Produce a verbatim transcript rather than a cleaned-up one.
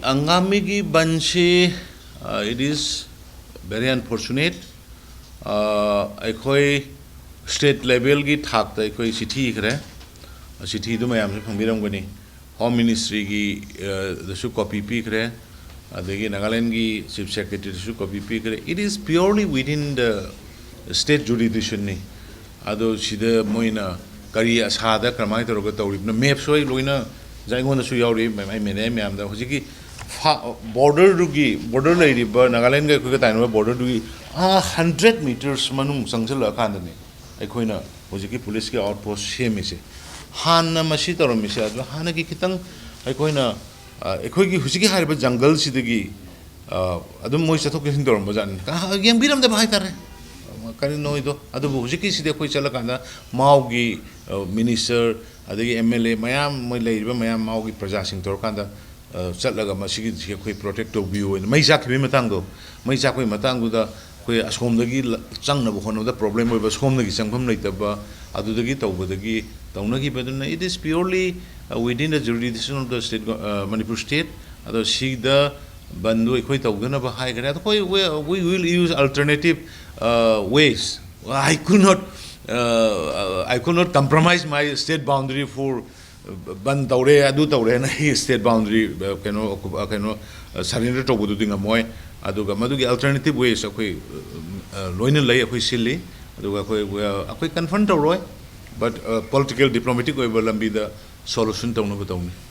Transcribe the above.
ꯑꯪꯒꯥꯃꯤꯒꯤ ꯕꯟꯁꯤ, uh, it is very unfortunate. Uh, ꯑꯩꯈꯣꯏ state level ꯒꯤ ꯊꯥꯛꯇ ꯑꯩꯈꯣꯏ ꯆꯤꯊꯤ ꯏꯈ꯭ꯔꯦ꯫ ꯆꯤꯊꯤꯗꯨ ꯃꯌꯥꯝꯁꯨ ꯐꯪꯕꯤꯔꯝꯒꯅꯤ꯫ Home Ministry ꯒꯤ, uh, ꯗꯁꯨ copy ꯄꯤꯈ꯭ꯔꯦ, ꯑꯗꯒꯤ ꯅꯥꯒꯥꯂꯦꯟꯒꯤ Chief Secretary ꯗꯁꯨ copy ꯄꯤꯈ꯭ꯔꯦ꯫ It is purely within the state jurisdiction ꯅꯤ꯫ ꯑꯗꯣ ꯁꯤꯗ ꯃꯣꯏꯅ ꯀꯔꯤ ꯑꯁꯥꯗ ꯀꯔꯝꯍꯥꯏꯅ ꯇꯧꯔꯒ ꯇꯧꯔꯤꯕꯅꯣ? Map ꯁꯨ ꯑꯩ ꯂꯣꯏꯅ ꯑꯩꯉꯣꯟꯗꯁꯨ ꯌꯥꯎꯔꯤ, ꯑꯩ ꯃꯦꯅꯦꯖ ꯃꯌꯥꯝꯗ꯫ ꯍꯧꯖꯤꯛꯀꯤ ꯐꯥ-, border ꯗꯨꯒꯤ, border ꯂꯩꯔꯤꯕ ꯅꯥꯒꯥꯂꯦꯟꯒ ꯑꯩꯈꯣꯏꯒ ꯇꯥꯏꯅꯕ border ꯗꯨꯒꯤ ꯑꯥ hundred meters ꯃꯅꯨꯡ ꯆꯪꯁꯤꯜꯂꯛꯑꯀꯥꯟꯗꯅꯤ ꯑꯩꯈꯣꯏꯅ ꯍꯧꯖꯤꯛꯀꯤ police ꯀꯤ outpost ꯁꯦꯝꯃꯤꯁꯦ꯫ ꯍꯥꯟꯅ ꯃꯁꯤ ꯇꯧꯔꯝꯃꯤꯁꯦ, ꯑꯗꯨ ꯍꯥꯟꯅꯒꯤ ꯈꯤꯇꯪ ꯑꯩꯈꯣꯏꯅ, ꯑ, ꯑꯩꯈꯣꯏꯒꯤ ꯍꯧꯖꯤꯛꯀꯤ ꯍꯥꯏꯔꯤꯕ ꯖꯪꯒꯜꯁꯤꯗꯒꯤ, ꯑ, ꯑꯗꯨꯝ ꯃꯣꯏ ꯆꯠꯊꯣꯛ ꯆꯠꯁꯤꯟ ꯇꯧꯔꯝꯕ ꯖꯥꯠꯅꯤ꯫ ꯀ-, ꯌꯦꯡꯕꯤꯔꯝꯗꯕ ꯍꯥꯏꯇꯥꯔꯦ꯫ ꯀꯔꯤꯅꯣꯗꯣ꯫ ꯑꯗꯨꯕꯨ ꯍꯧꯖꯤꯛꯀꯤꯁꯤꯗꯤ ꯑꯩꯈꯣꯏ ꯆꯠꯂꯀꯥꯟꯗ ꯃꯥꯎꯒꯤ, ꯑ, minister, ꯑꯗꯒꯤ M L A ꯃꯌꯥꯝ, ꯃꯣꯏ ꯂꯩꯔꯤꯕ ꯃꯌꯥꯝ, ꯃꯥꯎꯒꯤ ꯄ꯭ꯔꯖꯥꯁꯤꯡ ꯇꯧꯔꯀꯥꯟꯗ, ꯑ, ꯆꯠꯂꯒ ꯃꯁꯤꯒꯤꯁꯤ ꯑꯩꯈꯣꯏ protect ꯇꯧꯕꯤꯌꯨ ꯍꯥꯏꯅ, ꯃꯩ ꯆꯥꯛꯈꯤꯕꯒꯤ ꯃꯇꯥꯡꯗꯣ, ꯃꯩ ꯆꯥꯛꯄꯒꯤ ꯃꯇꯥꯡꯗꯨꯗ ꯑꯩꯈꯣꯏ ꯑꯁꯣꯝꯗꯒꯤ ꯂ-, ꯆꯪꯅꯕ ꯍꯣꯠꯅꯕꯗ problem ꯑꯣꯏꯕ, ꯁꯣꯝꯗꯒꯤ ꯆꯪꯐꯝ ꯂꯩꯇꯕ, ꯑꯗꯨꯗꯒꯤ ꯇꯧꯕꯗꯒꯤ ꯇꯧꯅꯈꯤꯕꯗꯨꯅ, it is purely, uh, within the jurisdiction of the state go-, uh, Manipur state꯫ ꯑꯗꯣ ꯁꯤꯗ ꯕꯟꯗꯨ ꯑꯩꯈꯣꯏ ꯇꯧꯗꯅꯕ ꯍꯥꯏꯈ꯭ꯔꯦ꯫ ꯑꯗꯣ ꯑꯩꯈꯣꯏ, we, we will use alternative, uh, ways. I could not, uh, I could not compromise my state boundary for, uh, ꯕꯟ ꯇꯧꯔꯦ, ꯑꯗꯨ ꯇꯧꯔꯦꯅ ꯑꯩ state boundary, uh, ꯀꯩꯅꯣ, occup-, uh, ꯀꯩꯅꯣ, uh, surrender ꯇꯧꯕꯗꯨꯗꯤ ꯉꯝꯃꯣꯏ꯫ ꯑꯗꯨꯒ ꯃꯗꯨꯒꯤ alternative ways ꯑꯩꯈꯣꯏ, uh, uh, ꯂꯣꯏꯅ ꯂꯩ, ꯑꯩꯈꯣꯏ ꯁꯤꯜꯂꯤ꯫ ꯑꯗꯨꯒ ꯑꯩꯈꯣꯏ, uh, ꯑꯩꯈꯣꯏ confront ꯇꯧꯔꯣꯏ, but, uh, political diplomatic ꯑꯣꯏꯕ ꯂꯝꯕꯤꯗ solution ꯇꯧꯅꯕ ꯇꯧꯅꯤ꯫